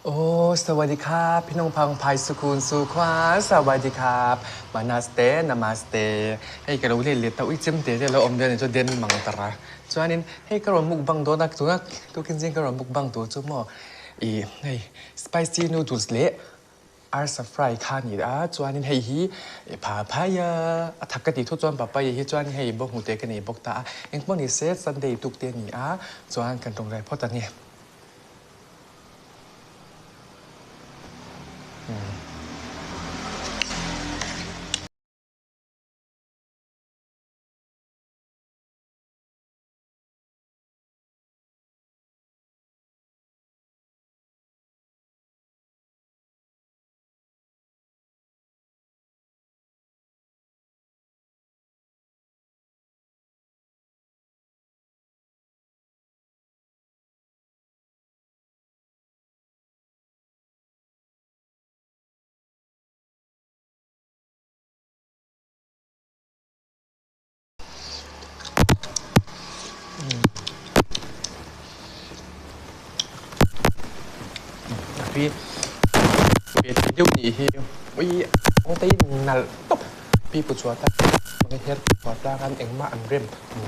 Aw sawadikha phinawng phai sukun sukhwa sawadikha manaste namaste hei ka lo let leh ta ui chem te te lo awm vel chu den mang tara chuanin hei ka rawn mukbang dawn a tuna tukin zing ka rawn mukbang tur chu maw ih hei spicy noodles leh arsa fry kha a ni a chuanin hei hi papaya a thak ka tih thu chuan papaya hi chuan hei bawnghnute ka nei bawk ta a engpawh ni se sunday tuk te a ni a chuan kan tawngtai phawt a ni. Tui ve thei deuh nih hi ui ang te in nalh tawp pipu chhuat a mange her chhuat a khan engmah an rem ni.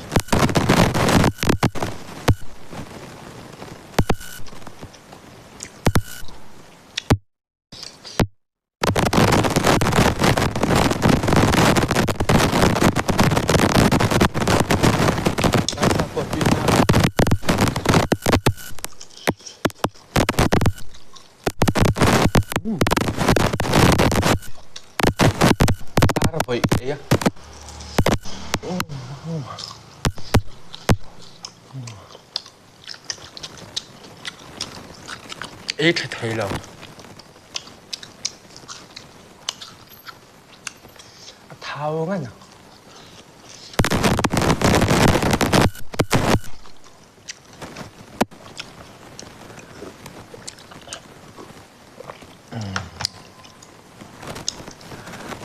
Ei tha thei lo. A thau ngan a.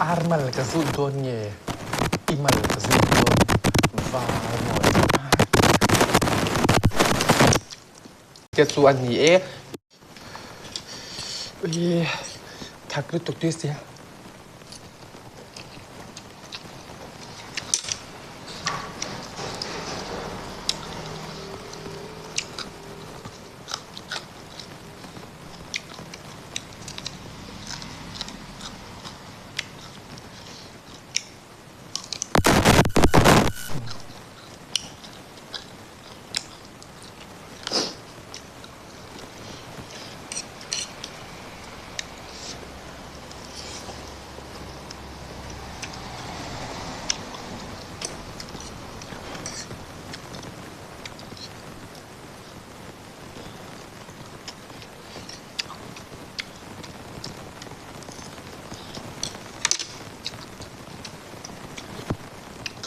Ar mal ka zut dawn nge i mal ka zut dawn var mawi. Te chu a ni e. Ui thak lutuk tui sia.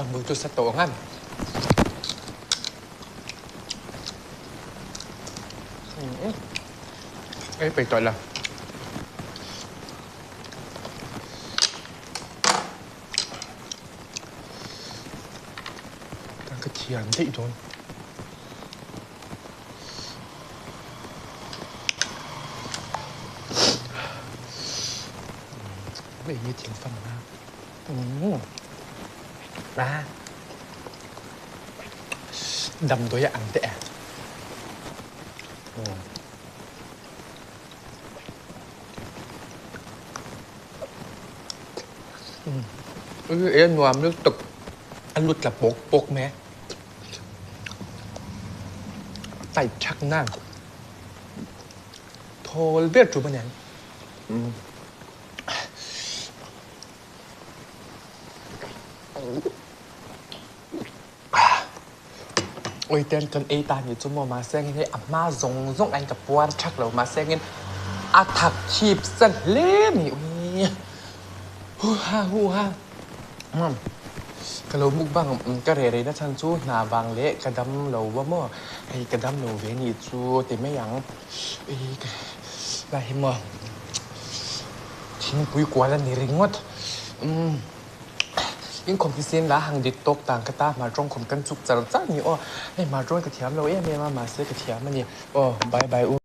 Ka hmui chu sa tawh ang a. Ei peih tawh lo. Ka thiam daih dawn. Hei hi thing fan a. A damdawi a ang teh e. Ui e nuam lutuk a lut tla pawk pawk mai a. Tight thak na thawl ber tum a niang. Ui ten kan ei ta ni chu maw mahse angin hei a hma zawng zawng aiin ka puar thak lo mahse angin a thak chip sa hle mai ui huha huha ka lo mukbang ka reh rei na chhan chu hna vang leh ka dam lo va maw hei ka dam lo ve ni chu ti mai ang ui lai hi maw. Thingpui kual a ni ringawt. Umm inkhawm hi sen la hang dik tawk tang ka ta hmar tawng khawm kan chuk char char ni aw. Hei hmar tawng ka thiam lo em em a mahse ka thiam a ni. Aw bye bye u.